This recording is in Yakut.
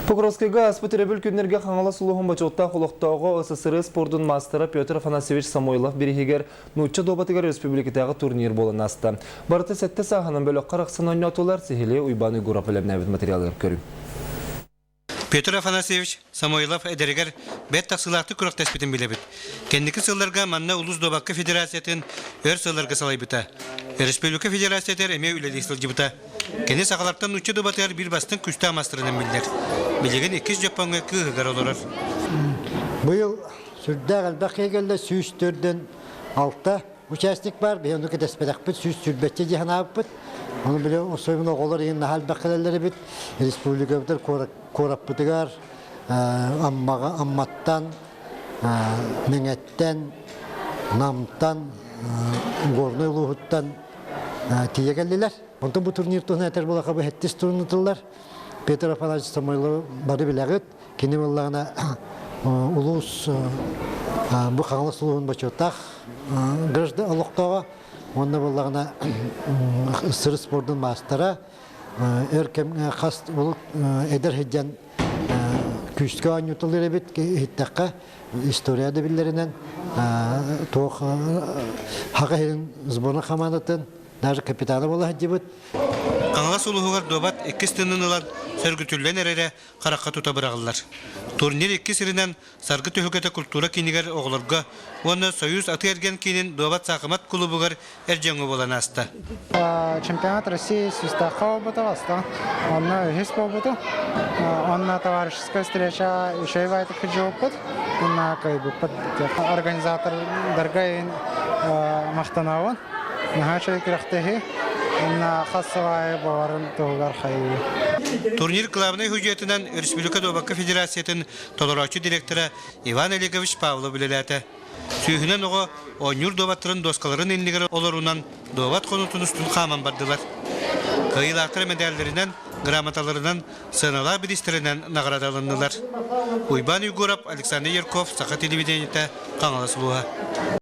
Покровскайга ааспыт өрөбүл күннэргэ Хаҥалас улууһун бочуоттаах олохтооҕо СССР спордун маастара Петр Афанасьевич Самойлов бирииһигэр нуучча дуобатыгар республикатааҕы турнир буолан ааста. Барыта сэттэ сааһынан бөлөххө арахсан оонньоотулар, сиһилии Уйбаан Уйгуров бэлэмнээбит материалыгар көрүҥ. Петр Афанасьевич Самойлов эдэригэр бэрт тахсыылаахтык күрэхтэспитин билэбит. Кэнники сылларга манна улуус дуобакка федерациятын өр сылларга салайбыта. Республика федерациятыгар эмиэ үлэлии сылдьыбыта. Кини сахалартан нуучча дуобатыгар биир бастыҥ күүстээх маастарынан биллэр. Билигин иккис Дьоппоҥҥо кыыһыгар олорор. Быйыл сүрдээх элбэх киһи кэллэ, 146 участник баар, биһи ону кэтэспэтэхпит, 120 дии санаабыппыт. Ону били особенно оҕолор иһин наһаа элбэх кэлэллэр эбит. Республикабытыгар куораппытыгар Аммаҕа Амматтан, Мэҥэттэн, Намтан, Горнай улууһуттан тиийэ кэллилэр. Онтон бу турнир туһунан этэр буоллахха бу сэттис турун ыытыллар. Петр Афанасьевич Самойлов бары билэҕит. Кини буоллаҕына улуус бу Хаҥалас улууһун бочуоттаах граждан олохтооҕо уонна буоллаҕына сыр спордун маастара өр кэмҥэ хас эдэр сылдьан күүскэ оонньууталыыр эбит иһиттэххэ история да биллэринэн туох Хаха сирин сборнай хамаандатын даже капитана буола сылдьыбыт. Хаҥалас улууһугар дуобат иккис тыынын ылан сөргүтүллэн эрэрэ харахха тута быраҕыллар. Турнир икки сиринэн Саргы түһүлгэтэ культура киинигэр оҕолорго уонна Союз атыы-эргиэн киинин дуобат-саахымат кулуубугар эр дьоҥҥо буолан ааста. Чемпионат России свистахха буолбута бастаан. Онно үһүс буолбуту. Онно товарищеская встреча үчүгэй баайтык кыдьыбыппыт. Уонна кыайбыппыт. Организатордарга махтанабын. Наһаа үчүгэй күрэхтэһии. Уонна хас сыл аайы буоларын туһугар хайыы. Турнир главнай судьуйатынан Республика дуобакка федерациятын толорооччу директора Иван Олегович Павлов үлэлээтэ. Сүүһүнэн оҕо оонньуур дуобаттарын дуоскаларын иннигэр олорунан дуобат хонуутун устун хааман бардылар. Кыайыылаахтар мэдээллэринэн, грамоталарынан, сыаналаах бириистэринэн наҕараадаланнылар. Уйбаан Уйгуров, Александр Ярков, Саха телевидениетэ, Хаҥалас улууһа.